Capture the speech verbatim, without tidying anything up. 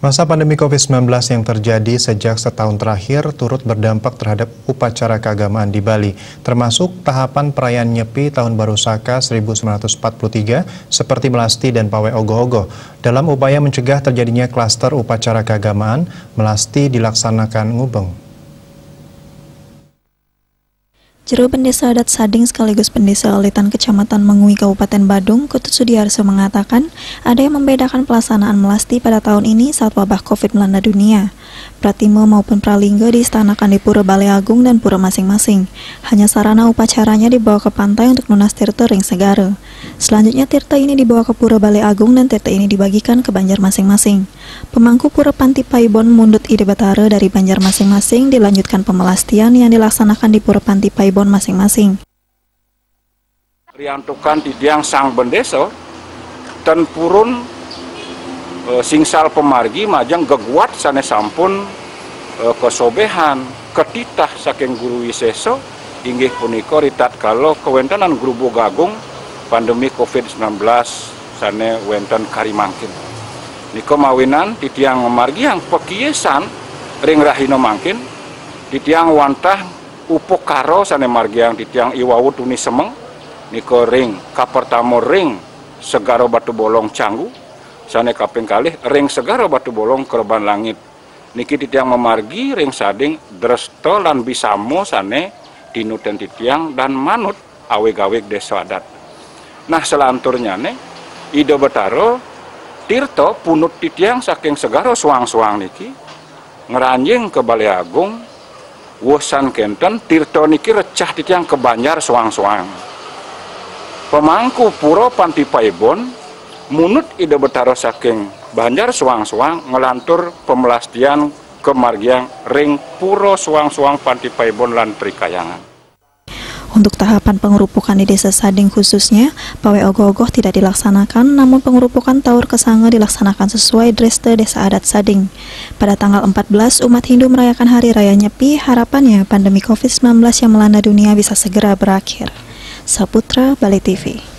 Masa pandemi covid sembilan belas yang terjadi sejak setahun terakhir turut berdampak terhadap upacara keagamaan di Bali, termasuk tahapan perayaan Nyepi Tahun Baru Saka seribu sembilan ratus empat puluh tiga seperti melasti dan pawai ogoh-ogoh. Dalam upaya mencegah terjadinya klaster upacara keagamaan, melasti dilaksanakan ngubeng. Jero Bendesa Adat Sading sekaligus Bendesa Alitan Kecamatan Mengwi Kabupaten Badung, Ketut Sudiarso mengatakan, ada yang membedakan pelaksanaan melasti pada tahun ini saat wabah covid melanda dunia. Pratime maupun pralingga diistanakan di Pura Balai Agung dan pura masing-masing. Hanya sarana upacaranya dibawa ke pantai untuk nunas tirta ring segara. Selanjutnya tirta ini dibawa ke Pura Balai Agung dan tirta ini dibagikan ke banjar masing-masing. Pemangku Pura Panti Paibon mundut Ida Betara dari banjar masing-masing dilanjutkan pemelastian yang dilaksanakan di Pura Panti Paibon masing-masing. Riantukan titiang Sang Bendesa, ten purun eh, singsal pemargi majeng geguat sane sampun eh, kesobehan, ketitah saking Guru Wiseso, inggih punika ritatkala kawentenan grubug agung pandemi covid sembilan belas sane wenten kari mangkin. Nika mawinan titiang ngamargiang pakiyesan ring rahina mangkin, titiang wantah upakara sane margiang titiang iwau tuni semeng, nika ring kapertama ring Segara Batu Bolong Canggu, sane kaping kalih ring Segara Batu Bolong Kereban Langit. Niki titiang mamargi ring sading dresta lan bisama sane tinuten titiang dan manut awig-awig desa adat. Nah, salanturnyane Ida Betara tirta punut titiang saking segara suang-suang niki ngranjing ka Balai Agung, wusan kenten tirta niki recah titiang ka banjar suang-suang. Pemangku Pura Panti Paibon munut Ida Betara saking banjar suang-suang nglantur pemelastian kamargiang ring pura suang-suang Panti Paibon lan Trikayangan. Untuk tahapan pengerupukan di Desa Sading khususnya, pawai ogoh-ogoh tidak dilaksanakan, namun pengerupukan taur kesanga dilaksanakan sesuai dresta Desa Adat Sading. Pada tanggal empat belas, umat Hindu merayakan Hari Raya Nyepi, harapannya pandemi covid sembilan belas yang melanda dunia bisa segera berakhir. Saputra, Bali T V.